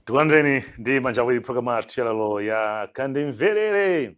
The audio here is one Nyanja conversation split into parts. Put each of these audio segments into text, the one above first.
Tikulandireni ndi manja awiri programu yathu yalero ya Kandimverere.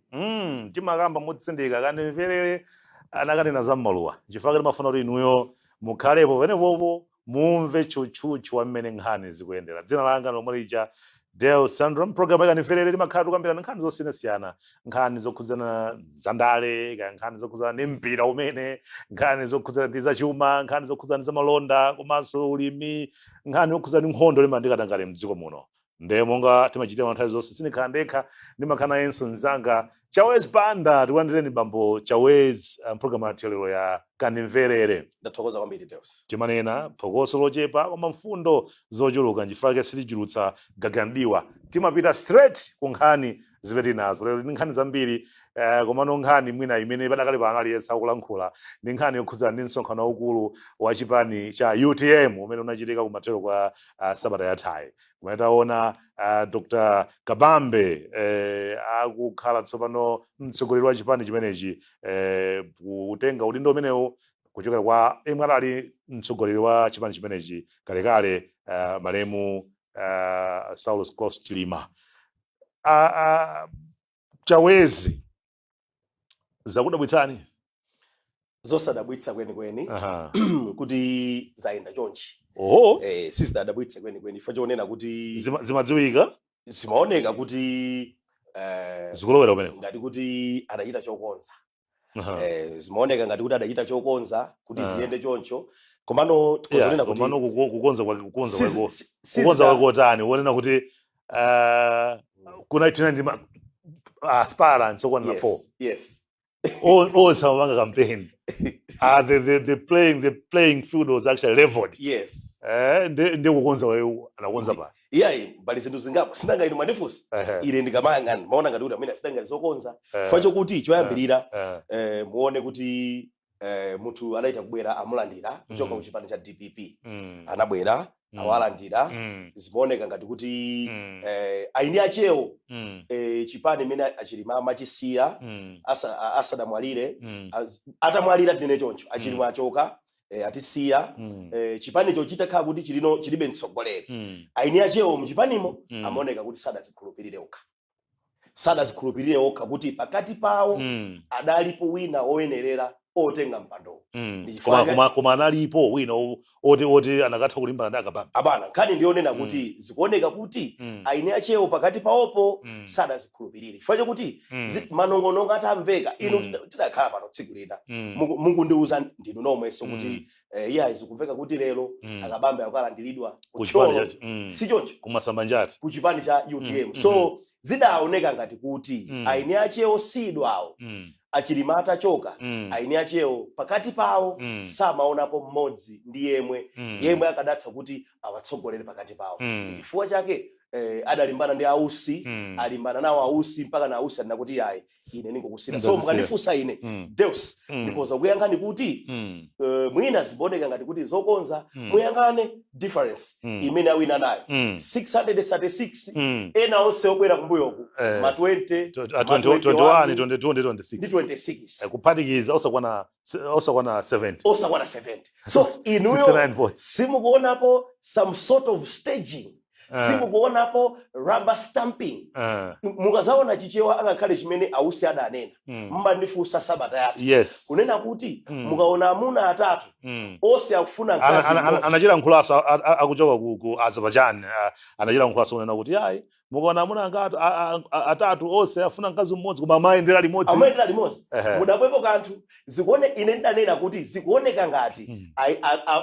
Timakamba motsindika kandimverere anakanena za mmaluwa, chifukwa timafuna kuti inuyo mukhalepo penepopo, mumve tchutchutchu wa mmene nkhani zikuyendera. Dzina langa lomwe lija Del Sandram. Programu ya Kandimverere timakhala tikukambirana nkhani zosiyanasiyana, nkhani zokhudzana zandale, kaya nkhani zokhudzana ndi mpira umene, nkhani zokhudzana ndi zachuma, nkhani zokhudzana ndi zamalonda komanso ulimi, nkhani yokhudzana ndi nkhondo limba ndikatangale mdziko muno. Nde monga timachitira nthawi zonse, sindikhala ndekha, ndimakhala nayenso mzanga Chawez Banda. Tikulandireni, bambo Chawez, programu yathu yalero ya Kandimverere. Ndathokoza kwambiri, Deus. Timanena phokoso lochepa koma mfundo zochuluka, nchifukwa chake sitichulutsa gagandiwa, timapita straight ku nkhani zimene tinazo lero. Ndi nkhani zambiri, komano nkhani mwina imene padakali pano aliyense akulankhula ndi nkhani yokhudzana ndi msonkhano waukulu wa chipani cha UTM umene unachitika kumathero kwa sabata yathayi, kumene taona Dr Kabambe akukhala tsopano mtsogoleri wa chipani chimenechi, kutenga udindo umenewu kuchokera kwa yemwe adali mtsogoleri wa chipani chimenechi kalekale, malemu Saulos Klaus Chilima. Chawezi, zakudabwitsani? Zosadabwitsa kwenikweni kuti zayenda chonchi. Oho. Sizidadabwitse kwenikweni chifukwa chonena kuti Zimadziwika. Zimaoneka kuti zikulowera kumeneko, ngati kuti adachita chokonza. Zimaoneka ngati kuti adachita chokonza kuti ziyende choncho, komano tikozonena kuti komano kukonza kwake, kukonza kwake, kukonza kwake kotani, wonena kuti kuna tina ndi aspirants okwanira 4, onse amapanga campaign, the playing field was actually leveled. Ndi kukonza wewe anakonza pa Iyayi, pali zinthu zingapo. Sinanga inu mwandifunsa, ine ndikamayang'ana maona ngati kuti amene asidangati zokonza, chifukwa chokuti choyambirira, muone kuti munthu adaita kubwera, amulandira kuchoka ku chipani cha DPP. Anabwera, awalandira. Zimaoneka ngati kuti aini achewo chipani imene aChilima amachisiya asadamwalire, atamwalira, tinene choncho, aChilima achoka, atisiya, chipanicho chitakhala kuti chilino chilibe mtsogoleri, aini achewo mchipanimo amaoneka kuti sadazikhulupirire okha, sadazikhulupirire okha kuti pakati pawo adalipo wina woyenerera otenga mpandowo. Ndi chifukwa Koma analipo wina oti anakatha kulimbana ndi aKabambe? Abana, nkhani ndiyonena kuti zikuoneka kuti aini achewo pakati pawopo sadazikhulupirire, chifukwa chokuti manong'onong'o atamveka, inu tidakhala pano tsiku lina, mukundiuza ndinu nomwenso kuti iye zikumveka kuti lero aKabambe akukalandiridwa ku chipani kuThyolo, cha si choncho? Kumasambanjati. Ku chipani cha UTM. So zidaoneka ngati kuti aini achewo sidwawo, aChilima atachoka, aini achewo pakati pawo samaonapo mmodzi ndi yemwe yemwe akadatha kuti awatsogolere pakati pawo. Ndi chifukwa chake adalimbana ndi aUsi, alimbana nawo aUsi mpaka na aUsi anena kuti, "Yayi, ine ningokusira." So Ndazisiya. mukandifunsa ine, Deus, ndikhoza kuyankhani kuti mwina zikuoneka ngati kuti zokonza. Muyang'ane difference imene awina nayo, 636. Ena onse obwera kumbuyoku ma 20, ma 20, 21, 21, 22 ndi 26. Ndi 26. Kuphatikiza osakwana 70. Osakwana 70. So inuyo 69 votes. simukuonapo some sort of staging? Simukuonapo rubber stamping? Mukazaona Chichewa angakhale chimene aUsi adanena, mmandifunsa sabata yatha, kunena kuti mukaona amuna atatu onse akufuna mkazi mmodzi. Anachita nkhulaso akuchoka ku Azerbaijan, anachita nkhulaso kunena kuti, yayi, mukaona amuna angatu atatu onse afuna mkazi mmodzi koma amayendera limodzi. Amayendera limodzi. Ehe. Mudabwepo kanthu? Zikuone, ine ndidanena kuti zikuoneka ngati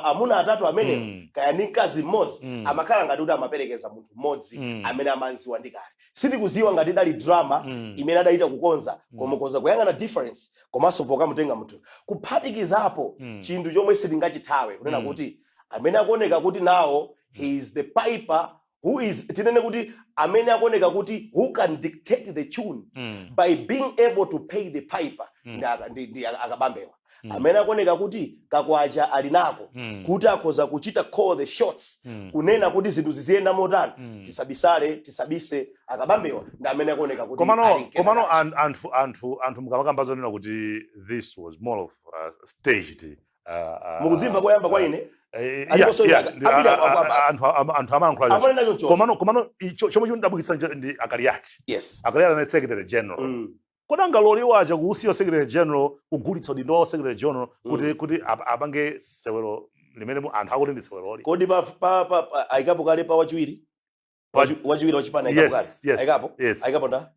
amuna atatu amenewo, kaya ndi mkazi mmodzi, amakhala ngati kuti amaperekeza munthu mmodzi amene amanziwa ndi kale. Sitikuziwa ngati idali drama imene adayita kukonza, koma konza kuyang'ana difference komanso pokamutenga munthu, kuphatikizapo chinthu chomwe sitingachithawe, kunena kuti amene akuoneka kuti nawo he is the piper who is, tinene kuti amene akuoneka kuti who can dictate the tune by being able to pay the piper, ndi aKabambewa, amene akuoneka kuti kakwacha ali nako kuti akhoza kuchita call the shots, kunena kuti zinthu ziziyenda motani. Tisabisale, tisabise, aKabambewa ndi amene akuoneka kuti Komano ali mkena komano kachi. anthu mukamakamba zonena kuti this was more of staged Mukuzimva koyamba kwa ine. Aliponso ambiri akwamba. Anthu amayankhula choncho. Amanena choncho. Komano chomwe chikundidabwitsa ndi Akaliati. Akaliati anali secretary general. Kodi angalole waja kuusiya secretary general, kugulitsa udindo wa secretary general kuti apange sewero limene anthu akuti ndi seweroli? Kodi pa ayikapo kale pa wachiwiri? Wachiwiri wachipani ayikapo kale? Yes. Ayikapo? Yes. Ayikapo nda?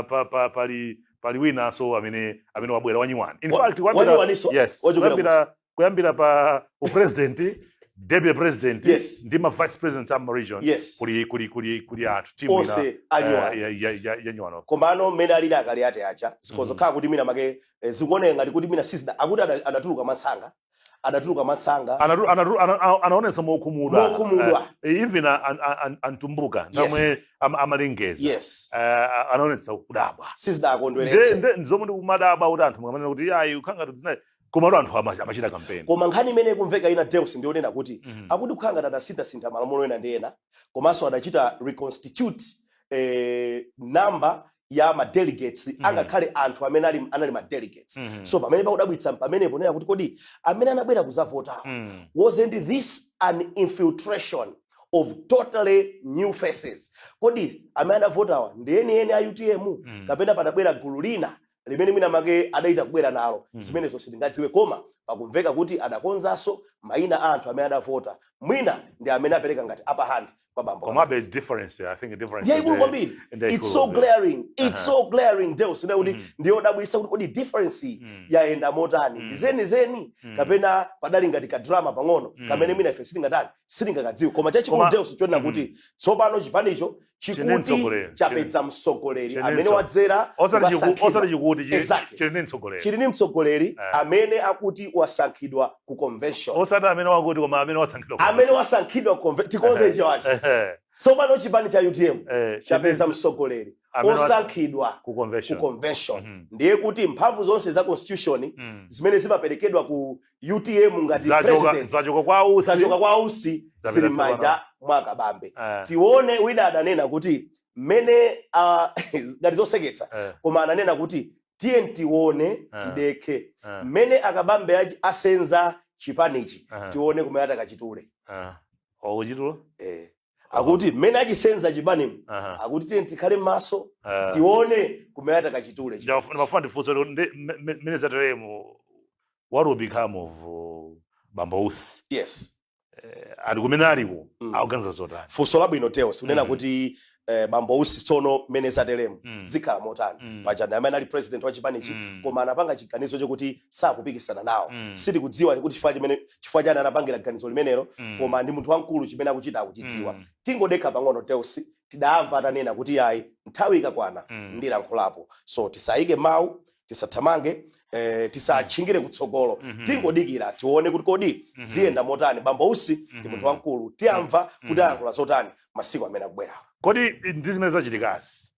Pa, pa, pali pali winanso amene wabwera wanyuwani in fact Wanyuwaniso? Yes. Wachokera Kuyambira pa upresident, deputy president ndi ma vice president a region, kuli anthu, timu ina onse anyuwani. Ya nyuwano. Komano mmene alili Akaliati aja, zikozokhala kuti mina make zikuoneka ngati kuti mina sizida akuti adatuluka mansanga, adatuluka mansanga. Anaonetsa mokhumudwa. Mokhumudwa. Even antumbuka namwe amalengeza, anaonetsa kudabwa. Sizidakondweretse. Nde nzomwe ndikumadabwa kuti anthu mukamanena kuti ayi, ukhala ngati zina, komatu anthu amachita kampeni. Koma nkhani imene ikumveka ina, Deus, ndionena kuti akuti kukhala ngati adasinthasintha malamulo ena ndi ena, komanso adachita reconstitute number ya ma delegates, angakhale anthu amene anali ma delegates. So pamene pakudabwitsa pamene ponena kuti kodi amene anabwera kuzavotawo, wasn't this an infiltration of totally new faces? Kodi amene anavotawa ndi enieni a UTM, kapena padabwera gulu lina limene mwina make adayita kubwera nalo? Zimenezo sitingadziwe, koma pakumveka kuti adakonzanso mayina a anthu amene adavota, mwina ndi amene apereka ngati upper hand kwa bambo. Komabe difference, I think difference Ndiyayikulu kwambiri. Ndiyayikulu It's so kwambiri. glaring, it's so glaring, Deus, ine kuti ndiyodabwisa kuti kodi difference yayenda motani? Ndi zenizeni kapena padali ngati kadrama pang'ono kamene mwina ife sitingatani, sitingakadziwe? Koma chachikulu, Deus, chonena kuti tsopano chipanicho Chine chikuti mtsogoleri. chapedza mtsogoleri Chine amene wadzera osati kukasankhidwa. Osati chikuti Exactly. chili ndi mtsogoleri. Chili ndi mtsogoleri amene akuti wasankhidwa ku convention. Osati amene wakuti, koma amene wasankhidwa. Amene wasankhidwa ku tikonze icho achi. Tsopano chipani cha UTM chapeza mtsogoleri amene osankhidwa ku convention. Ku convention. Ndiye kuti mphamvu zonse za constitution zimene zimaperekedwa ku UTM ngati president zachoka kwa Usi. Zachoka kwa Usi, Zapita zili tsopano. m'manja mwa Kabambe. Tione, wina adanena kuti mmene ngati zoseketsa, koma ananena kuti tiye tione, tidekhe, mmene Akabambe asenza chipanichi, tione kumene atakachitule. Okuchitula. Akuti mmene achisenza chipanimu, akuti tiye tikhale m'maso, tione kumene atakachitule. Ndimafuna ndifunse kuti mmene zateremu, what will become of bambo Usi? Ali kumene aliko, akuganiza zotani? Funso labwino, Deus, kunena kuti bambo Usi tsono mmene zateremu zikhala motani? Paja ndi amene ali president wa chipanichi, koma anapanga chiganizo chokuti sakupikisana nawo. Sitikudziwa kuti chifukwa chani anapangira ganizo limenelo, koma ndi munthu wamkulu, chimene akuchita akuchidziwa. Tingodekha pang'ono, Deus. Tidamva atanena kuti ayi, nthawi ikakwana ndilankhulapo. So tisayike mawu, tisathamange, tisatchingire kutsogolo. Tingodikira tione kuti kodi ziyenda motani. Bambo Usi ndi munthu wamkulu, tiyamva kuti ayankhula zotani masiku amene akubwerawo. Kodi ndi zimene zachitikazi,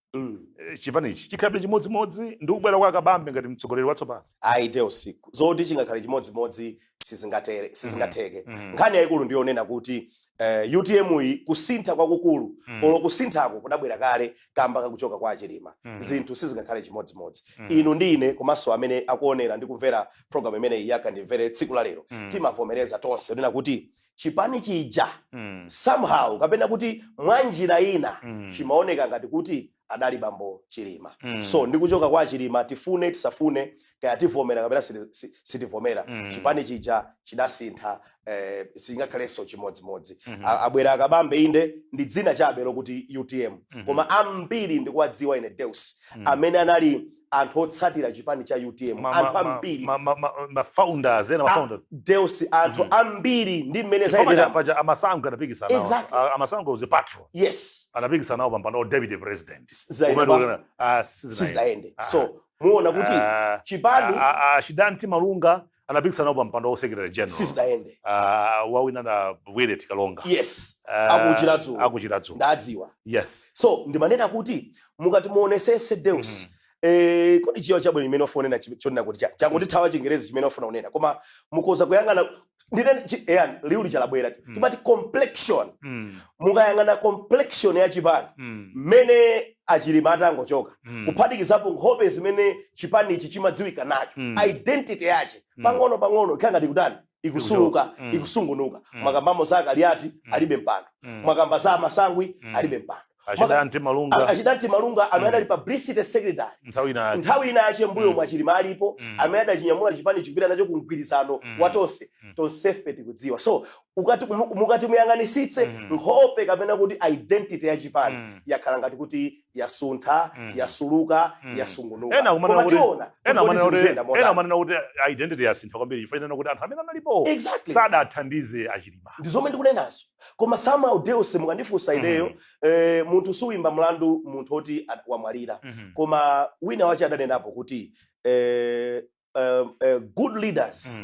chipanichi chikhalabe chimodzimodzi ndi kubwera kwa Kabambe ngati mtsogoleri watsopano? Ayi, Deus, zoti chingakhale chimodzimodzi sizingatere, sizingatheke. Nkhani yayikulu ndiyonena kuti UTM iyi kusintha kwakukulu, olo kusinthako kudabwera kale kamba kakuchoka kwa Achilima, zinthu sizingakhale chimodzimodzi. Inu ndi ine komanso amene akuonera ndi kumvera program imeneyi yakandimvere tsiku la lero, timavomereza tonse kunena kuti chipani chija somehow, kapena kuti mwa njira ina, chimaoneka ngati kuti adali bambo Chilima. So ndi kuchoka kwa Chilima, tifune tisafune, kaya tivomera kapena sitivomera, chipani chija chidasintha, singakhalenso chimodzimodzi. Abwera Akabambe, inde ndi dzina chabe lokuti UTM, koma ambiri ndikuwadziwa ine, Deus, amene anali anthu otsatira chipani cha UTM, anthu ambiri, ma founders ena, ma founders. Deus, anthu ambiri ndi mmene Chifukwa zayendera. Paja Amasango anapikisana nawo. Exactly. Amasango was a patron. Anapikisana nawo pampando deputy president. Zayenda Umene sizinayende. Sizidayende. So muona kuti chipani Chidanti Malunga anapikisana nawo pampando wa secretary general. Sizidayende. Wawina na Willet Kalonga. Akuchiradzulo. Akuchiradzulo. Ndadziwa. So ndimanena kuti mukati muonesese, Deus, kodi chiyawo chabwino chimene wafuna kunena chonena kuti changotithawa Chingerezi chimene wafuna kunena, koma mukhoza kuyang'ana ndine eya, liwuli chalabwera, timati complexion. Mukayang'ana complexion ya chipani mmene Achilima atangochoka, kuphatikizapo nkhope zimene chipanichi chimadziwika nacho, identity yache, pang'ono pang'ono ikhala ngati kutani. Ikusuluka, ikusungunuka. Mwakambamo za Kaliati, alibe mpando. Mwakamba za Masangwi, alibe mpando. Achidanti Malunga. Achidanti Malunga amene adali publicity secretary nthawi ina yake nthawi ina yache mbuyo mwa Chilima alipo, amene adachinyamula chipani chipita nacho ku mgwirizano wa Tonse, tonsefe tikudziwa. So ukati mukati muyang'anisitse nkhope kapena kuti identity ya chipani yakhala ngati kuti yasuntha, yasuluka, yasungunuka. Ena kumanena Koma tiona ena kuti amanena kuti zikuziyenda ena motani. amanena kuti identity yasintha kwambiri chifukwa inena kuti anthu amene analipo sadathandize aChilima. Ndi zomwe ndikunenazo. Koma somehow, Deus, mukandifunsa ineyo, munthu suwimba mlandu munthu oti wamwalira. Koma wina wache adanenapo kuti good leaders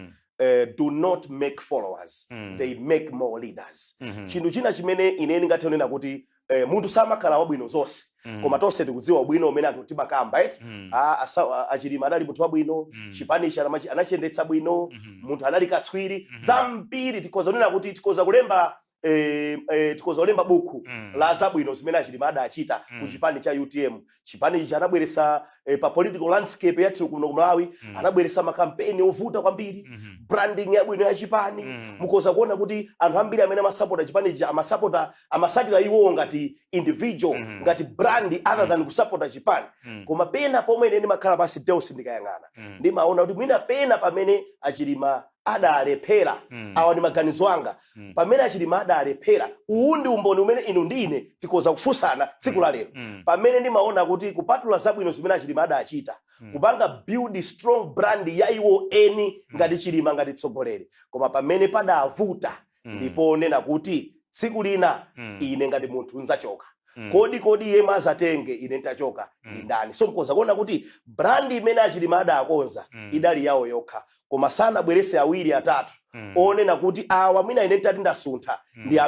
do not make followers, they make more leaders. Chinthu china chimene ine ndingathe kunena kuti munthu samakhala wabwino zonse, koma tonse tikudziwa ubwino umene anthu timakamba, right? AChilima adali munthu wabwino, chipanichi anachiyendetsa bwino, munthu anali katswiri, zambiri tikhoza kunena kuti tikhoza kulemba buku la zabwino zimene aChilima adachita ku chipani cha UTM. Chipani ichi anabweresa pa political landscape yathu kuno ku Malawi, anabweresa makampeni ovuta kwambiri, branding yabwino ya chipani. Mukhoza kuona kuti anthu ambiri amene amasapota chipani ichi amasapota, amasatira iwowo ngati individual, ngati brand, other than kusapota chipani. Koma pena pomwe ine ndimakhala pasi, Deus, ndikayang'ana, ndimaona kuti mwina pena pamene aChilima adalephera, awa ndi maganizo anga, pamene aChilima adalephera, uwu ndi umboni umene inu ndine tikhoza kufunsana tsiku la lero, pamene ndimaona kuti kupatula zabwino zimene aChilima adachita, kupanga build strong brand ya iwo eni ngati Chilima, ngati tsogoleri, koma pamene padavuta ndipo nena kuti tsiku lina ine ngati munthu nzachoka, kodi yemwe azatenge ine ntachoka ndi ndani? So mukhoza kuona kuti brand imene aChilima adakonza idali yawo yokha, koma sanabwerese awiri, atatu onena kuti awa mwina ine ntati ndasuntha ndi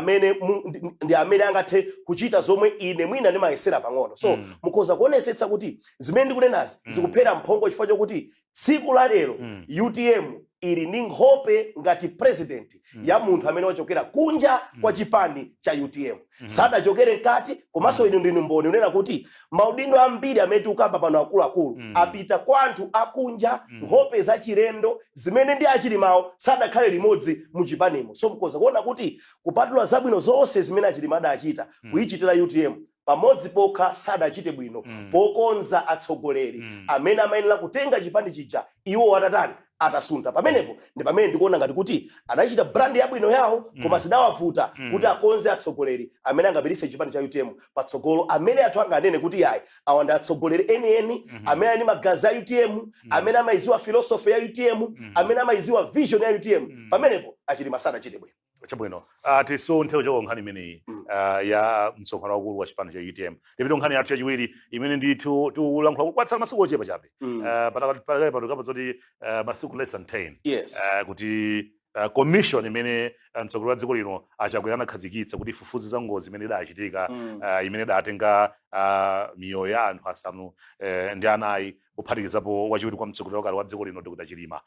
amene angathe kuchita zomwe ine mwina ndimayesera pang'ono. So mukhoza kuonesetsa kuti zimene ndikunenazi zikuphera mphongo, chifukwa chokuti tsiku la lero UTM ili ndi nkhope ngati president ya munthu amene wachokera kunja kwa chipani cha UTM, sadachokere mkati. Komanso inu ndinu mboni unena kuti maudindo ambiri amene tikukamba pano akuluakulu apita kwa anthu akunja, nkhope zachilendo zimene ndi aChilimawo sadakhale limodzi mu chipanimo. So mukhoza kuona kuti kupatula zabwino zonse zimene aChilima adachita kuyichitira UTM, pamodzi pokha sadachite bwino, pokonza atsogoleri amene amayenera kutenga chipani chija iwo atatani, atasuntha. Pamenepo ndi pamene ndikuona ngati kuti anachita brand yabwino yawo, koma zidawavuta kuti akonze atsogoleri amene angapititse chipani cha UTM patsogolo, amene anthu anganene kuti yayi, awa ndi atsogoleri enieni amene ali magazi a UTM, amene amayiziwa philosophy ya UTM, amene amayiziwa vision ya UTM. Pamenepo aChilima sadachite bwino. Chabwino, tisunthe kuchoka nkhani imeneyi ya msonkhano wakulu wa chipani cha UTM, ndipite nkhani yathu yachiwiri imene ndithu tikulankhula kwatsala masiku ochepa chabe. Pakali pano kapa zoti masiku less than 10 kuti commission imene mtsogoleri wa dziko lino aChakwera anakhazikitsa kuti ifufuze za ngozi imene idachitika, imene idatenga miyoyo ya anthu asanu ndi anayi, kuphatikizapo wachiwiri kwa mtsogoleri wakale wa dziko lino Dr Chilima,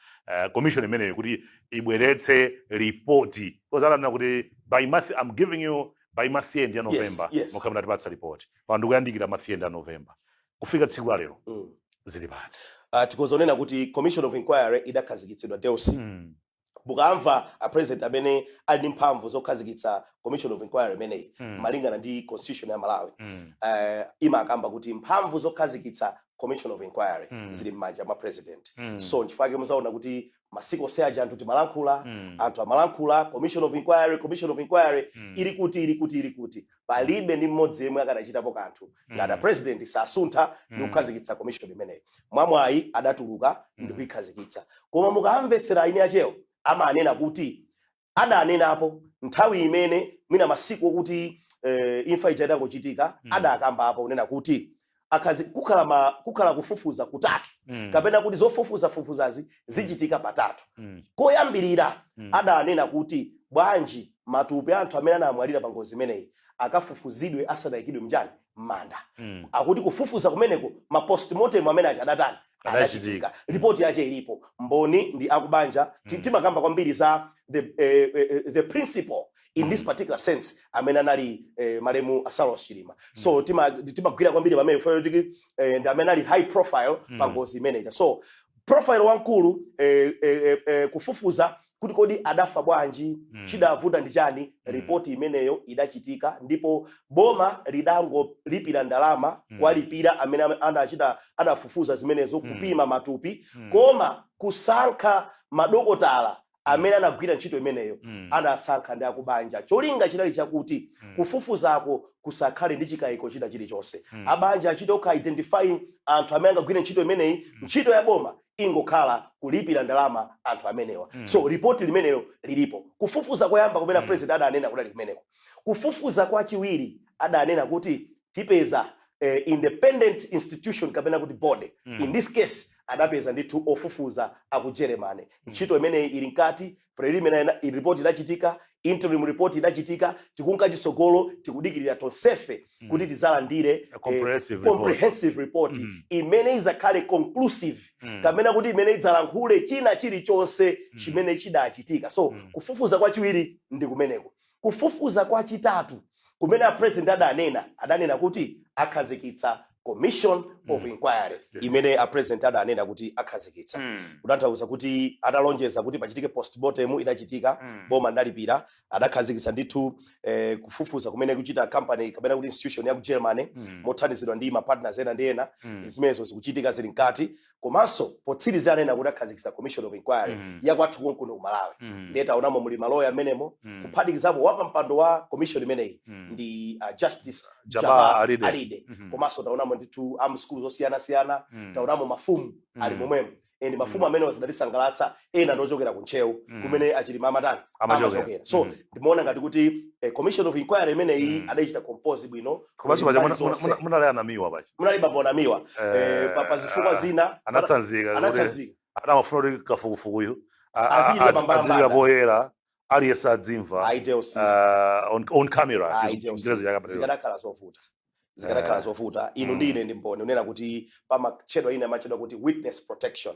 commission imeneyo kuti ibweretse ripoti, because ananena kuti by month, I'm giving you by month end ya November, mukhala munatipatsa ripoti. Pano ndikuyandikira month end ya November, kufika tsiku la lero zili pati? Tikozonena kuti commission of inquiry idakhazikitsidwa, Deus. Mukamva a president amene ali ndi mphamvu zokhazikitsa commission of inquiry imeneyi, malingana ndi constitution ya Malawi, imakamba kuti mphamvu zokhazikitsa commission of inquiry zili m'manja mwa president. So nchifukwa chake muzaona kuti masiku onse aja anthu timalankhula, anthu amalankhula commission of inquiry, commission of inquiry, ili kuti, ili kuti, ili kuti? Palibe ndi mmodzi yemwe akanachitapo kanthu ngati a president sasuntha ndi kukhazikitsa commission imeneyi. Mwamwayi adatuluka ndi kuyikhazikitsa. Koma mukamvetsera ine achewo amanena kuti adanenapo nthawi imene mwina masiku okuti imfa ija itangochitika, adakambapo kunena kuti kukhala kufufuza kutatu, kapena kuti zofufuzafufuzazi zichitika patatu. Koyambirira, adanena kuti bwanji matupi anthu amene anamwalira pa ngozi imeneyi akafufuzidwe asanayikidwe mchani, m'manda. Akuti kufufuza kumeneko, ma postmortem amene aja adatani? Adachitika. Adachitika. Ripoti yache ilipo, mboni ndi akubanja. Timakamba kwambiri za the principle in this particular sense amene anali malemu aSaulos Chilima. So timagwira kwambiri pamene kuti ndi amene ali high profile pa ngozi imeneja. So profile wamkulu, kufufuza Kuti kodi adafa bwanji, chidavuta ndi chani? Ripoti imeneyo idachitika ndipo boma lidangolipira ndalama kuwalipira amene anachita, adafufuza zimenezo, kupima matupi, koma kusankha madokotala amene anagwira ntchito imeneyo anasankha ndi akubanja. Cholinga chinali chakuti kufufuzako kusakhale ndi chikayiko china chilichonse. Abanja achite okha identify anthu amene angagwire ntchito imeneyi. Ntchito ya boma ingokhala kulipira ndalama anthu amenewa. So ripoti limeneyo lilipo. Kufufuza koyamba kumene president adanena kudali kumeneko. Kufufuza kwachiwiri adanena kuti tipeza independent institution kapena kuti body. In this case adapeza ndithu ofufuza aku Germany. Ntchito imeneyi ili mkati. Preliminary report idachitika, interim report idachitika, tikunka chitsogolo, tikudikirira tonsefe kuti tizalandire A comprehensive report. Comprehensive report imene izakhale conclusive kapena kuti imene idzalankhule china chilichonse chimene chidachitika. So kufufuza kwachiwiri ndi kumeneko. Kufufuza kwachitatu kumene a president adanena kuti akhazikitsa commission of inquiry imene a president adanena kuti akhazikitsa, kutanthauza kuti atalonjeza kuti pachitike postmortem, idachitika, boma ndalipira, adakhazikitsa ndithu kufufuza kumene kuchita company kapena kuti institution ya ku Germany mothandizidwa ndi ma partners ena ndi ena. Zimenezo zikuchitika, zili mkati. Komanso potsiriza anena kuti akhazikitsa commission of inquiry yakwathu konkuno ku Malawi. Ndiye taonamo muli maloya amenemo, kuphatikizapo wapampando wa commission imeneyi ndi Justice Jabbar Jabbar Alide. Alide. Komanso taonamo ndithu am skulu zosiyanasiyana, taonamo mafumu ali momwemo, and mafumu amene zidatisangalatsa, ena ndochokera ku Ntcheu kumene aChilima amatani? Amachokera. Amachokera. So ndimaona ngati kuti commission of inquiry imeneyi adayichita compose bwino. Komanso kuli paja mbali zonse. Munali anamiwa paja. Munali bambo Namiwa pa zifukwa zina. Anatsanzika kuti Anatsanzika. Adamafuna kuti kafukufukuyu Aziyidwa pambalambanda. aziyika poyera, aliyense adzimva Ayi, Deus, on camera. Ayi, Deus, Chingerezi chakapatiro. Zikanakhala zovuta, zikanakhala zovuta. Inu ndine ndi mboni unena kuti pamatchedwa ina amatchedwa kuti witness protection.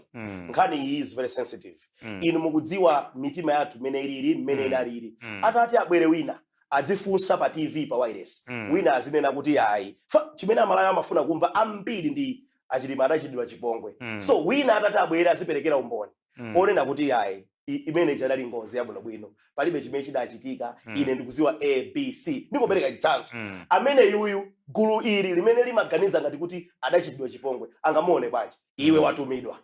Nkhani iyi is very sensitive. Inu mukudziwa mitima yathu mmene ilili, mmene inalili. Atati abwere wina adzifunsa pa TV, pa wireless, wina azinena kuti ayi, fa chimene Amalawi amafuna kumva ambiri ndi aChilima adachitidwa chipongwe. So wina atati abwere aziperekera umboni onena kuti ayi, imene ija ngozi yabwinobwino, palibe chimene chidachitika, ine ndikuziwa ABC, ndikupereka chitsanzo, amene yuyu gulu ili limene limaganiza ngati kuti adachitidwa chipongwe angamuone bwanji? Iwe watumidwa.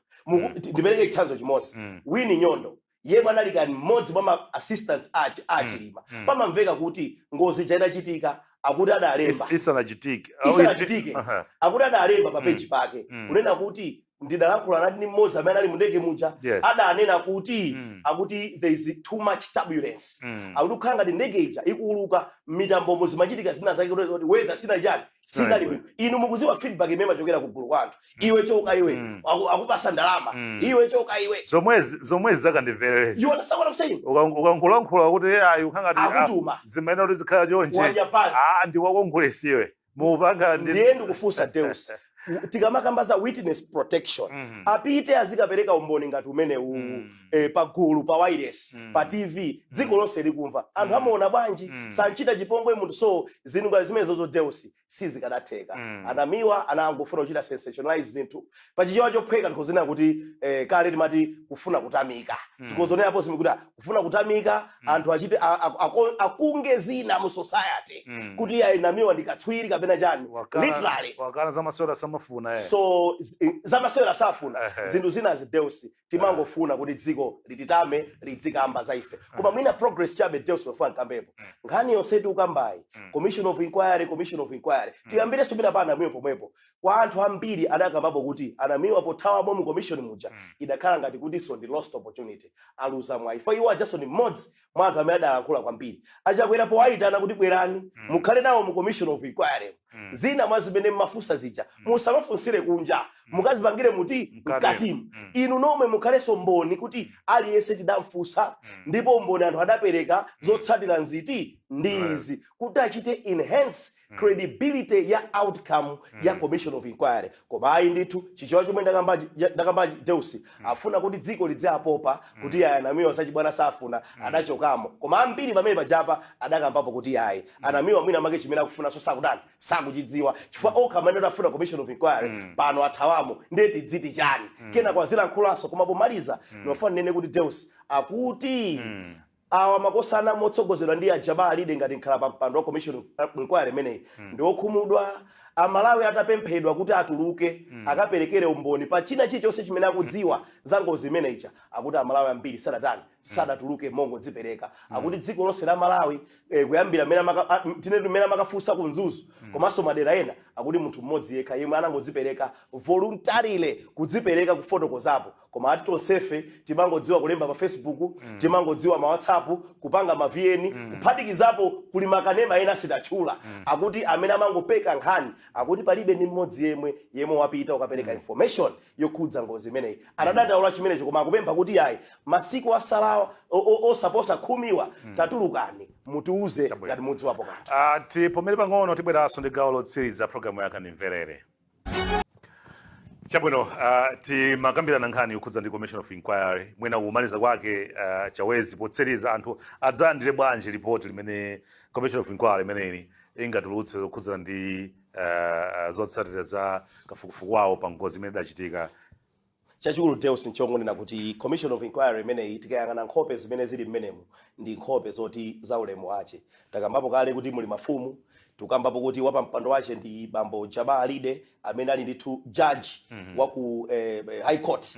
Ndipereke chitsanzo chimodzi. Winnie Nyondo, yemwe anali kani mmodzi mwa ma assistants achi aChilima, pamamveka kuti ngozi ija idachitika, akuti adalemba Isanachitike. Isanachitike. Akuti adalemba pa page pake kunena kuti ndidalankhula nati ndi mmodzi amene ali mu ndege muja, adanena kuti akuti there is too much turbulence, akuti kukhala ngati ndege ija ikuuluka m'mitambomo, zimachitika zina zake kuti weather sinali chani, sinali bwino. Inu mukuziwa feedback imene imachokera kugulu kwa anthu: iwe choka iwe, akupasa ndalama, iwe choka iwe. Zomwezi zakandimverere. You understand what I'm saying? Ukangolankhula kuti ayi, ukhangati Akutuma. Zimayenera kuti zikhala chonchi. Wadya pansi. Ah, ndi wakongolesiwe mupanga ndi Ndiye ndikufunsa Deus, tikamakamba za witness protection, apite azikapereka umboni ngati umenewu pagulu, pa wireless, pa TV, dziko lonse likumva, anthu amaona bwanji? Sanchita chipongwe munthu. So zinthu ngati zimenezozo, Deus, sizikadatheka. Anamiwa anangofuna kuchita sensationalize zinthu. Pachichewa chophweka tikozonena kuti kale timati kufuna kutamika. Tikozonenapo zimwe kuti kufuna kutamika, anthu achite akunge zina mu society kuti ayi, Namiwa ndi katswiri kapena chani. Literally. Wakana zamasewera samafuna. So zamasewera safuna. Zinthu zina Deus, timangofuna kuti dziko lititame, lidzikamba za ife. Koma mwina progress chabe, Deus, mafuna nkambepo nkhani yonse tikukambayi, commission of inquiry, commission of inquiry, tiyambirenso mwina pa anamiwa pomwepo. Kwa anthu ambiri adakambapo kuti anamiwa pothawamo mu commission muja, idakhala ngati kutinso ndi lost opportunity, aluza mwayi fo iwo ajaso ni mmodzi mwa anthu amene adalankhula kwambiri. Achakwera powayitana kuti bwerani mukhale nawo mu commission of inquiry, zina mwa zimene mmafunsa zija musamafunsire kunja, mukazipangire muti? Mkatimu. Mkatimu. Inu nomwe mukhalenso mboni kuti aliyense tidamfunsa, ndipo mboni anthu adapereka, zotsatira nziti? ndi izi, kuti achite enhance credibility ya outcome ya commission of inquiry. Koma ayi ndithu, Chichewa chomwe ndakambachi, Deusi, afuna kuti dziko lidziapopa kuti ayi, anamiwa sachibwana safuna, adachokamo. Koma ambiri pamene pajapa adakambapo kuti ayi, anamiwa mwina make chimene akufunanso sakudani, sakuchidziwa, chifukwa okha amene adafuna commission of inquiry pano athawamo, ndiye tidziti chani? Kena kwazilankhulanso. Koma pomaliza ndimafuna ndinene kuti, Deus, akuti awa makosana motsogozedwa ndi ajaba alide ngati nkhala pa mpando wa commission of inquiry imeneyi ndi okhumudwa. Amalawi atapemphedwa kuti atuluke akaperekere umboni pa china chilichonse chimene akudziwa za ngozi imeneyicha, akuti Amalawi ambiri sadatani, sadatuluke mongodzipereka. Akuti dziko lonse la Malawi, kuyambira mmene tinene mmene amakafunsa ku Mzuzu komanso madera ena, akuti munthu mmodzi yekha yemwe anangodzipereka voluntarily kudzipereka kufotokozapo. Koma ati tonsefe timangodziwa kulemba pa Facebook, timangodziwa ma WhatsApp, kupanga ma VN, kuphatikizapo kuli makanema ena sitatchula. Akuti amene amangopeka nkhani, akuti palibe ndi mmodzi yemwe wapita ukapereka information yokhudza ngozi imeneyi. Anadandaula chimenecho, koma akupempha kuti ayi, masiku asalawa osaposa 10wa, tatulukani mutiuze ngati mudziwapo kanthu. Tipomere pang'ono, tibweranso ndi gawo lotsiriza programu ya Kandimverere. Chabwino, timakambirana nkhani yokhudza ndi commission of inquiry. Mwina kumaliza kwake, Chawezi, potsiriza, anthu adzalandire bwanji ripoti limene commission of inquiry imeneyi ingatulutse zokhudzana ndi zotsatira za kafukufuku wawo pa ngozi imene idachitika? Chachikulu, Deus, nchongonena kuti commission of inquiry imeneyi, tikayang'ana nkhope zimene zili mmenemu, ndi nkhope zoti za ulemu wache. Takambapo kale kuti muli mafumu, tukambapo kuti wapampando wache ndi bambo Jaba Alide amene ali ndithu judge wa ku high court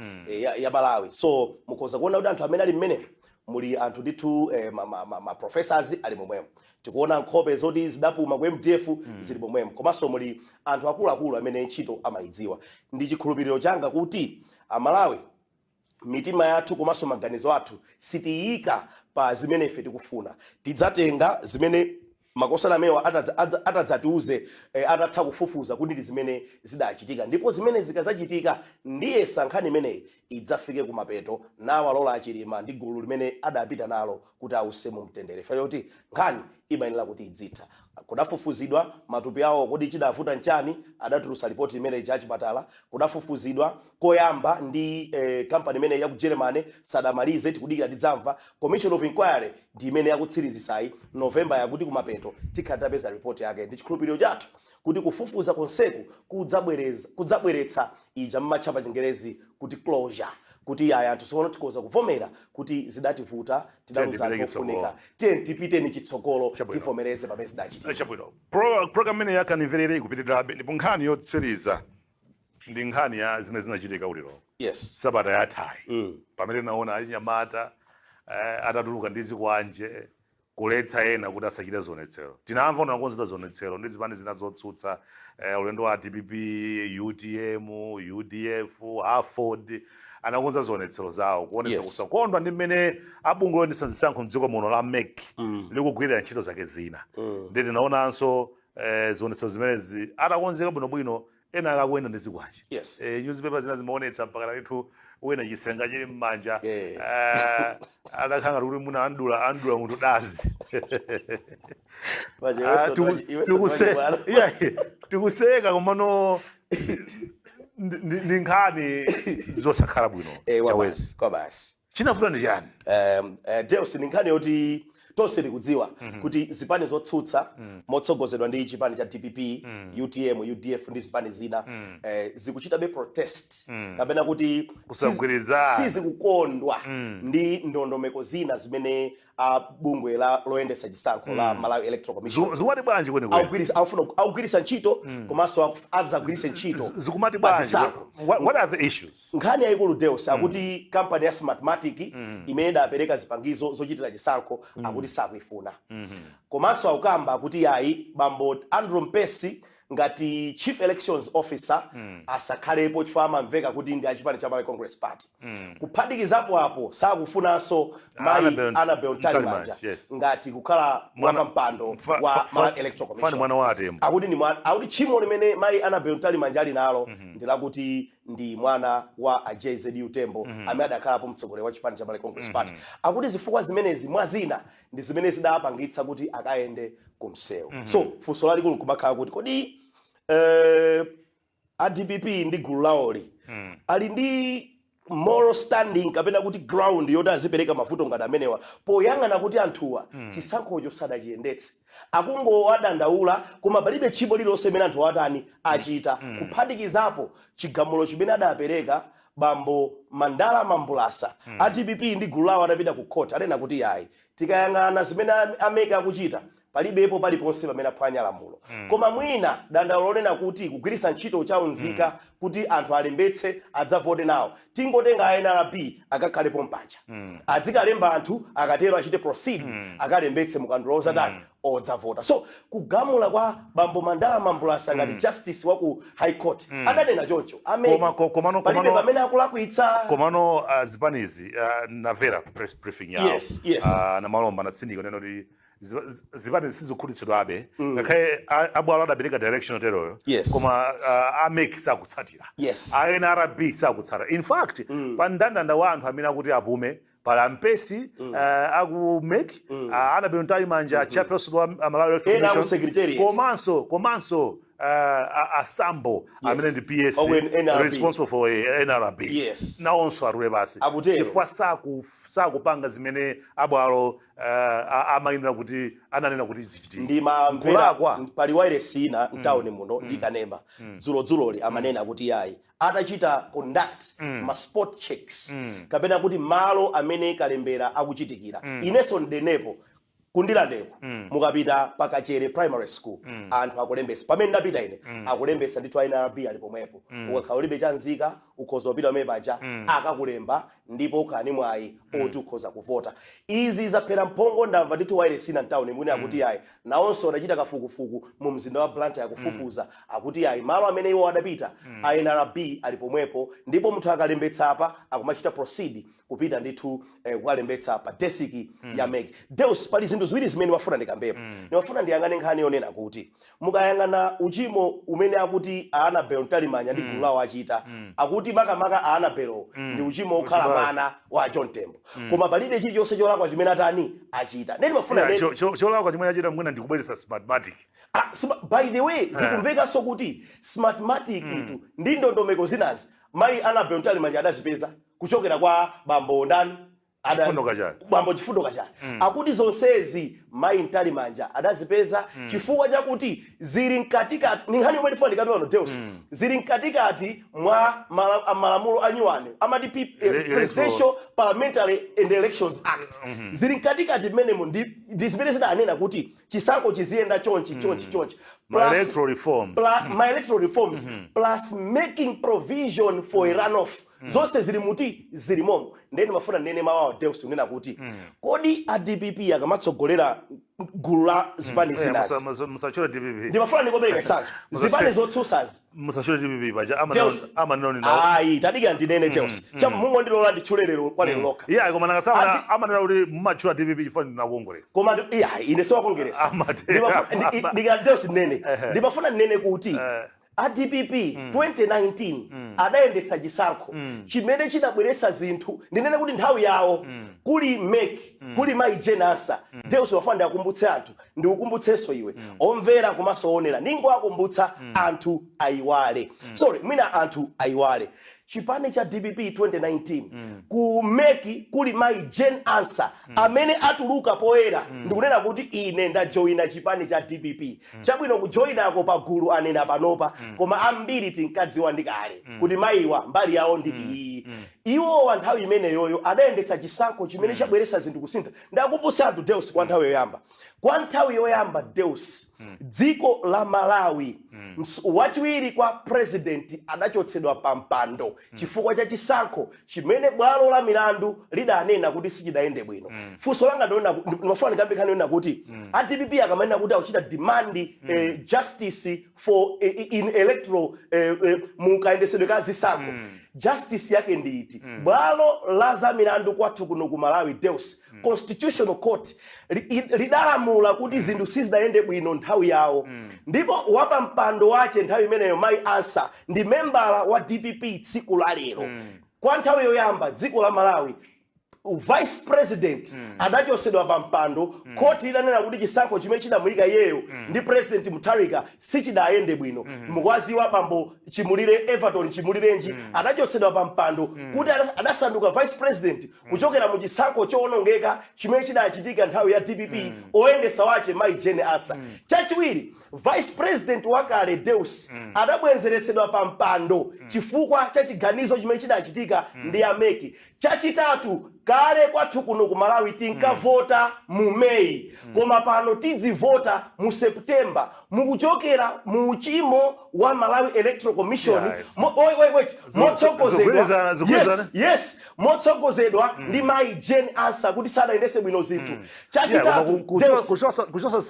ya Malawi. So mukhoza kuona kuti anthu amene ali mmenemu, muli anthu ndithu ma professors ali momwemo. Tikuona nkhope zoti zidapuma ku MDF zili momwemo, komanso muli anthu akuluakulu amene ntchito amayidziwa. Ndi chikhulupiriro changa kuti Amalawi, mitima yathu komanso maganizo athu sitiyika pa zimene ife tikufuna. Tidzatenga zimene makosana amewa atadzatiuze atatha kufufuza kuti ndi zimene zidachitika. Ndipo zimene zikazachitika, ndiye nkhani imeneyi idzafike kumapeto, nawalola Achilima ndi gulu limene adapita nalo kuti ause mu mtendere. Fa yoti nkhani imayenera kuti idzitha. Kudafufuzidwa matupi awo, kodi chidavuta nchani? Adatulutsa ripoti imene ya chipatala. Kudafufuzidwa koyamba ndi kampani imene ya ku Germany, sadamalize, tikudikira tidzamva. Commission of inquiry ndi imene yakutsirizisayi November, yakuti kumapeto tikhala tapeza report yake. Ndi chikhulupiriro chathu kuti kufufuza konseku kudzabweretsa ija mmatcha pa Chingerezi kuti closure, kuti aya, anthu tsopano tikhoza kuvomera kuti zidativuta, tidaluza anthu ofunika, tiye tipiteni chitsogolo, tivomereze pamene zidachitika. Chabwino. Program imene ya Kandimverere ikupitirirabe, ndipo nkhani yotsiriza ndi nkhani ya zimene zinachitika uliro sabata yathayi, pamene naona achinyamata atatuluka ndi zikwanje kuletsa ena kuti asachite zionetsero. Tinamva unakonzedwa zionetsero ndi zipani zina zotsutsa, ulendo wa DPP, UTM, UDF, AFORD anakonza zionetsero zawo kuonetsa kusakondwa ndi mmene abungwe loyendetsa zisankho mdziko muno la MEC likugwirira ntchito zake zina. Ndi tinaonanso zionetsero zimenezi atakonzeka bwinobwino, ena akakuyenda ndi zikwanje. Newspaper zina zimaonetsa mpaka ndithu wina chisenga chili mmanja, adakhala ngati kuti muna andula munthu dazi. Paja Ah, iwenso ndiwachibwana. Yeah, tikuseka, komano ndi nkhani zosakhala bwino. Kwa Chawezi, basi, kwa basi. Chinavuta ndi chani? Deus, ndi nkhani yoti tonse tikudziwa kuti zipani zotsutsa motsogozedwa ndi chipani cha DPP, UTM, UDF ndi zipani zina zikuchitabe protest kapena kuti Kusagwirizana. sizikukondwa ndi ndondomeko zina zimene bungwe la loyendetsa chisankho la Malawi Electoral Commission Zikumati bwanji kwenikweni? Akugwiritsa ntchito komanso adzagwiritse ntchito Zikumati pa bwanji? zisankho. What are the issues? Nkhani yayikulu, Deus, akuti kampani ya Smartmatic imene idapereka zipangizo zochitira chisankho, akuti sakuifuna. Komanso akukamba kuti yayi, bambo Andrew Mpesi ngati chief elections officer asakhalepo chifukwa amamveka kuti ndi achipani cha Malawi Congress Party. Kuphatikizapo apo, sakufunanso mayi Annabel Annabel Mtalimanja, Mtalimanja ngati kukhala wapampando wa Malawi Electoral Fani Commission. Mwana wa atembo. Akuti tchimo limene mayi Annabel Mtalimanja ali nalo ndi lakuti Ndi mwana wa a JZU Tembo amene adakhalapo mtsogoleri wa chipani cha Malawi Congress Party. Akuti zifukwa zimenezi, mwa zina, ndi zimene zidapangitsa kuti akayende ku msewu. So funso lalikulu kumakhala kuti, kodi a DPP ndi gulu lawoli ali ndi moral standing kapena kuti ground yoti azipereka mavuto ngati amenewa, poyang'ana kuti anthuwa chisankhocho sadachiyendetse, akungowadandaula, koma palibe tchimo lililonse imene anthu atani, achita, kuphatikizapo chigamulo chimene adapereka bambo Mandala Mambulasa? A DPP ndi gulu lawo adapita ku court, anena kuti yayi, tikayang'ana zimene a MEC akuchita, palibepo paliponse pamene aphwanya lamulo. Koma mwina dandaulo lonena kuti kugwiritsa ntchito chaunzika kuti anthu alembetse adzavote nawo, tingotenga a NRB akakhalepo mpacha, azikalemba anthu, akatero achite proceed akalembetse mukandulo ozatani, odzavota. So kugamula kwa bambo Mandala Mambulasa ngati justice wa ku High Court adanena choncho, a MEC Komano palibe pamene akulakwitsa. Komano zipanizi, namvera press briefing yawo. Yes. Namalomba anatsindika neno kuti zipani sizikhutitsidwabe ngakhale abwalo adapereka direction oteroyo. Koma a MEC sakutsatira. A NRB sakutsatira. In fact, pa mndandanda wa anthu amene akuti apume pali ampesi aku MEC, Annabel Mtalimanja, chairperson wa Malawi Electoral Ena aku Commission, secretariat. komanso asambo amene ndi PS Oku NRB. responsible for NRB, nawonso atule pasi. Akutero. Chifukwa sakupanga zimene abwalo amayenera kuti ananena kuti zichitike. Ndimamvera Kulakwa. pali wairesi ina mtawuni muno ndikanema dzulodzuloli, amanena kuti yayi, atachita conduct ma spot checks kapena kuti malo amene kalembera akuchitikira, inenso ndenepo kundilandeko, mukapita pakachere Primary School, anthu akulembesa. Pamene ndapita ine, akulembesa ndithu, NRB ali pomwepo. Ukakhala ulibe chanzika, ukhoza kupita pamene paja, akakulemba ndipo ukhala ni mwayi oti ukhoza kuvota. Izi zaphera mphongo. Ndamva ndithu wairesi ina mtawuni mwini akuti ayi, nawonso adachita kafukufuku mu mzinda wa Blantyre, kufufuza, akuti ayi, malo amene iwo adapita, a NRB ali pomwepo, ndipo munthu akalembetsa apa akumachita proceed kupita ndithu kukalembetsa pa desk ya MEC. Deus, pali zinthu ziwiri zimene wafuna ndikambepo. Ndimafuna ndiyang'ane nkhani yonena kuti mukayang'ana uchimo umene akuti a Annabel Mtalimanja ndi gulu lawo achita, akuti makamaka a Annabel ndi uchimo okhala Uchimo. mwana wa John Tembo, koma palibe chilichonse cholakwa chimene atani, achita. Ndiye ndimafuna Cholakwa chimene achita mwina ndikubweretsa Smartmatic. Ah, by the way, zikumvekanso kuti Smartmatic itu ndi ndondomeko zinazi, mayi Annabel Mtalimanja adazipeza kuchokera kwa bambo ndani? Chifundo Kachali. Bambo Chifundo Kachali. Akuti zonsezi mayi Mtalimanja adazipeza chifukwa chakuti zili mkatikati, ni nkhani yomwe ndifuna ndikambe pano, Deus, zili mkatikati mwa malamulo anyuwani amati Presidential, Parliamentary and Elections Act. Zili mkatikati mmenemo, ndi zimene zidanena kuti chisankho chiziyenda chonchi, chonchi, chonchi. Ma electoral reforms. Ma electoral reforms plus making provision for a runoff, zonse zili muti, zili momo. Ndiye ndimafuna ndinene mawu, Deus, unena kuti kodi a DPP akamatsogolera gulu la zipani zinazi, Musachule DPP. Ndimafuna ndikopereka chitsanzo, zipani zotsutsazi. Musachule DPP paja Deus. amanena nawo. Ayi, tadikira ndinene, Deus, chabu mungondilola nditchule lero kwa lero lokha. Iya, koma nakasama amanena kuti mumachula DPP chifukwa ndinakuongolesa. Koma iya, ine siwakongeresa. Amate. Ndikira, Deus, ndinene, ndimafuna ndinene kuti a DPP 2019 adayendetsa chisankho chimene chinabweretsa zinthu. Ndinene kuti nthawi yawo kuli MEC, kuli mayi Jane Ansah. Deus, wafuna ndiakumbutse anthu, ndikukumbutsenso iwe omvera komanso oonera, ningoakumbutsa anthu ayiwale, sorry, mwina anthu ayiwale chipani cha DPP 2019, ku MEC kuli mayi Jane Ansah amene atuluka poyera ndikunena kuti ine ndajoyina chipani cha DPP. Chabwino, kujoyinako pagulu anena panopa, koma ambiri tinkadziwa ndi kale kuti mayiwa mbali yawo ndi iyi. Iwowa nthawi imeneyoyo adayendetsa chisankho chimene chabweretsa zinthu kusintha. Ndakumbutsa anthu, Deus, kwa nthawi yoyamba, Deus, dziko la Malawi, wachiwiri kwa president adachotsedwa pa mpando chifukwa cha chisankho chimene bwalo la milandu lidanena kuti sichidayende bwino. Funso langa ndilona, ndimafuna ndikambe nkhani yonena kuti a DPP akamanena kuti akuchita demand justice for in electoral, mukayendesedwe ka zisankho, justice yake ndiiti? Bwalo la za milandu kwathu kuno ku Malawi, Deus, Constitutional Court lidalamula kuti zinthu sizidayende bwino nthawi yawo, ndipo wapampando Wapampando wache nthawi imeneyo Mayi Ansah ndi membala wa DPP tsiku la lero. Kwa nthawi yoyamba dziko la Malawi, vice president adachosedwa pa mpando, khoti litanena kuti chisankho chimene chidamuyika iyeyo ndi President Mutharika sichidayende bwino. Mukwaziwa bambo Chimulire, Everton Chimulirenji, adachotsedwa pa mpando kuti adasanduka vice president kuchokera mu chisankho chowonongeka chimene chidachitika nthawi ya DPP, oyendesa wache Mayi Jane Ansah. Chachiwiri, vice president wakale Deus adabwezeresedwa pa mpando chifukwa cha chiganizo chimene chidachitika ndi a MEC. Chachitatu, kale kwathu kuno ku Malawi tinkavota mu Meyi, koma pano tidzivota mu September, mukuchokera mu uchimo wa Malawi Electoral Commission. Wait, wait, wait. Motsogozedwa Zikugwirizana, zikugwirizana. Yes, motsogozedwa ndi Mayi Jane Ansah kuti sadayendese bwino zinthu. Chachitatu, Deus, Kuchosa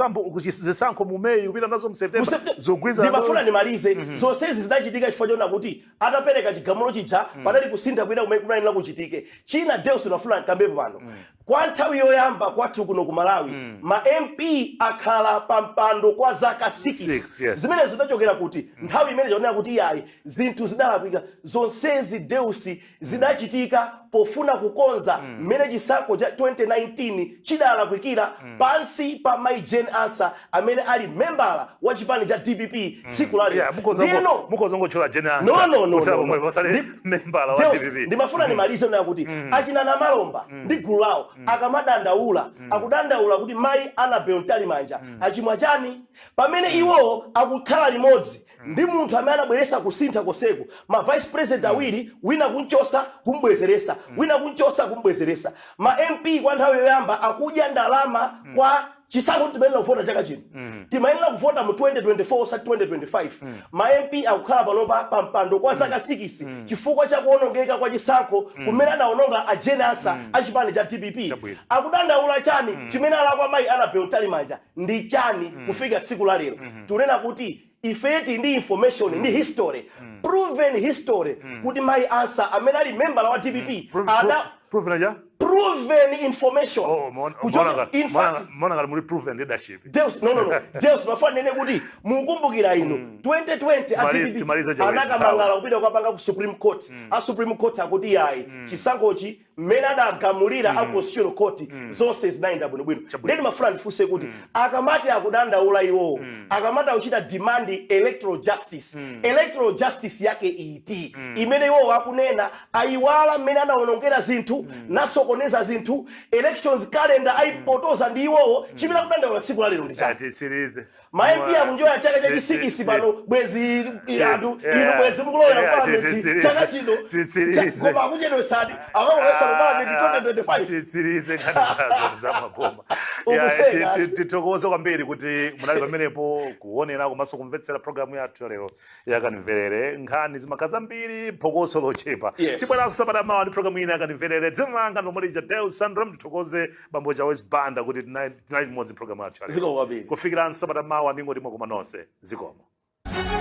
zisankho mu Meyi kupita nazo mu mu September, zikugwirizana. Ndimafuna ndimalize. Zonsezi zidachitika chifukwa chona kuti atapereka chigamulo chija panali kusintha kwina kumene kunayenera kuchitike. China, Deus, ndafuna nkambepo pano, kwa nthawi yoyamba kwathu kuno ku Malawi ma MP akhala pa mpando kwa zaka 6. Six, yes. Zimene zidachokera kuti nthawi imene chaonera kuti iyayi, zinthu zidalakwika. Zonsezi, Deus, zidachitika pofuna kukonza mmene chisankho cha 2019 chidalakwikira pansi pa Mai Jane Ansah amene ali membala wa chipani cha DPP tsiku la lero. Ndiyeno Mukhoza ngotchula Jane. No, no, no, no, no. Pasale membala wa Deus, DPP. ndimafuna ndimalize nayo kuti achina Namalomba ndi gulu lawo akamadandaula, akudandaula kuti Mayi Annabel Mtalimanja achimwa chani, pamene iwowo akukhala limodzi ndi munthu amene anabweresa kusintha koseku, ma vice president awiri, wina kunchosa kumbwezeresa, wina kunchosa kumbwezeresa, ma MP kwa nthawi yoyamba akudya ndalama kwa chisankho. Timayenera kuvota chaka chino, timayenera kuvota mu 2024 osati 2025. Ma MP akukhala panopa pa mpando kwa zaka 6 chifukwa cha kuonongeka kwa chisankho kumene anawononga a Jane Ansah achipani cha DPP. Chabwino. Akudandaula chani? Chimene alakwa Mayi Annabel Mtalimanja ndi chani kufika tsiku la lero? Tikunena kuti ifeti ndi information ndi history, proven history, kuti Mayi Ansah amene ali membala wa DPP ada Proven aja? Proven information. Oh, In fact, mona ngati muli proven leadership. Deus, no, no, no. Deus, mafuna nene kuti mukumbukira inu 2020 a Timalize, DPP timalize chawezi, anakamangala kupita kukapanga ku Supreme Court. A Supreme Court akuti yayi, chisankhochi mmene adagamulira a Constitutional Court zonse zinayenda bwinobwino. Ndeni mafuna ndifunse kuti akamati akudandaula iwowo, akamati akuchita demand electoral justice, electoral justice yake iti imene iwowo akunena? Ayiwala mmene anawonongera zinthu, nasokoneza zinthu, elections calendar ayipotoza ndi iwowo. Chimene akudandaula tsiku la lero ndi chani? Titsirize. Ma MP akunjoya chaka cha chi six pano, bwezi anthu inu bwezi mukulowera parliament chaka chino. Titsirize. Koma akuchedwesani, akakulowesa ku parliament 2025. Titsirize nkhani za maboma. Ukuseka. Tithokoze kwambiri kuti munali pamenepo kuonera komanso kumvetsera programu yathu lero Yakandimverere. Nkhani zimakhala zambiri, phokoso lochepa. Tibweranso sabata mawa ndi programu ina Yakandimverere. Dzina langa ndomwe Deus Sandram. Ndithokoze bambo Chawes Banda kuti tinali limodzi programu yathu ya lero. Zikomo kwambiri. Kufikiranso sabata mawa, ndingoti mwakoma nonse. Zikomo.